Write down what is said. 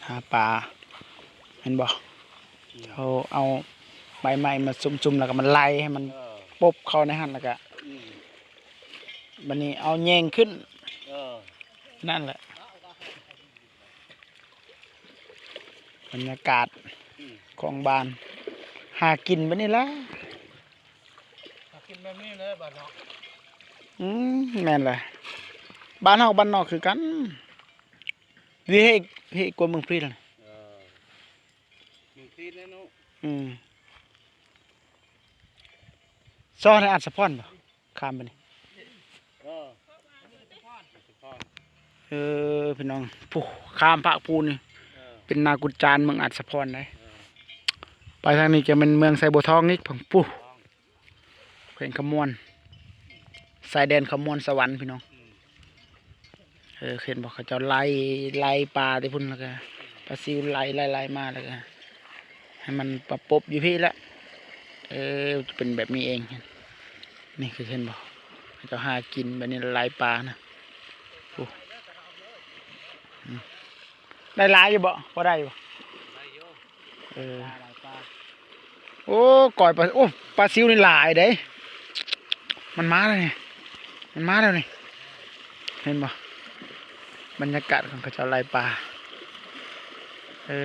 ຫາປາ ແມ່ນບໍ່? ອືມ ເຂົາເອົາໃບໄມ້ມາຊຸມໆ ແລ້ວກໍມາໄລ່ໃຫ້ມັນ ເອີ ປົບເຂົ້າໃນຫັ້ນ ແລ້ວກໍ ອືມ ບາດນີ້ເອົາແຍງຂຶ້ນ ເອີ ນັ້ນແຫຼະ ບັນຍາກາດ ອືມ ຂອງບ້ານ ຫາກິນແບບນີ້ແຫຼະ ຫາກິນແບບນີ້ແຫຼະບ້ານເຮົາ ອືມ ແມ່ນແຫຼະ ບ້ານເຮົາກັບບ້ານນອກຄືກັນ ວິເຮກ ເຮກກວ່າເມືອງພລີດ ເອີ ເມືອງພລີດແຫຼະເນາະ ອືມ ຊອດໃຫ້ອັດສະພອນບໍ່? ຂ້າມໄປນີ້ ເອີ ເອີ ພີ່ນ້ອງ ຜູ້ ຂ້າມພາກພູນີ້ ເອີ ເປັນນາກຸດຈານເມືອງອັດສະພອນໃດ໋ ເອີ ໄປທາງນີ້ຈະແມ່ນເມືອງໄຊບົວທອງອີກ ພຸ້ນ ແຂວງຄຳມ່ວນ ຊາຍແດນຄຳມ່ວນສະຫວັນ ພີ່ນ້ອງ ອືມ ເອີ ເຫັນບໍ່ ເຂົາເຈົ້າໄລ່ ໄລ່ປາແຕ່ພຸ້ນ ແລ້ວກະປາຊິວໄລ່ ໄລ່ ໄລ່ມາ ແລ້ວກະໃຫ້ມັນມາປົບຢູ່ພີ້ແຫຼະ ເອີ ຈະເປັນແບບນີ້ເອງ ນີ້ຄືເຫັນບໍ່ ເຂົາເຈົ້າຫາກິນແບບນີ້ ໄລ່ປານະ ໂອ້ ອືມ ໄດ້ຫຼາຍຢູ່ບໍ່? ພໍໄດ້ຢູ່ບໍ່? ໄດ້ຢູ່ ເອີ ປາຫຼາຍປາ ໂອ້ ກ້ອຍປາ ໂອ້ ປາຊິວນີ້ຫຼາຍເດ້ ມັນມາແລ້ວນີ້ ມັນມາແລ້ວນີ້ ເຫັນບໍ່ ບັນຍາກາດຂອງເຂົາເຈົ້າໄລ່ປາ ເອີ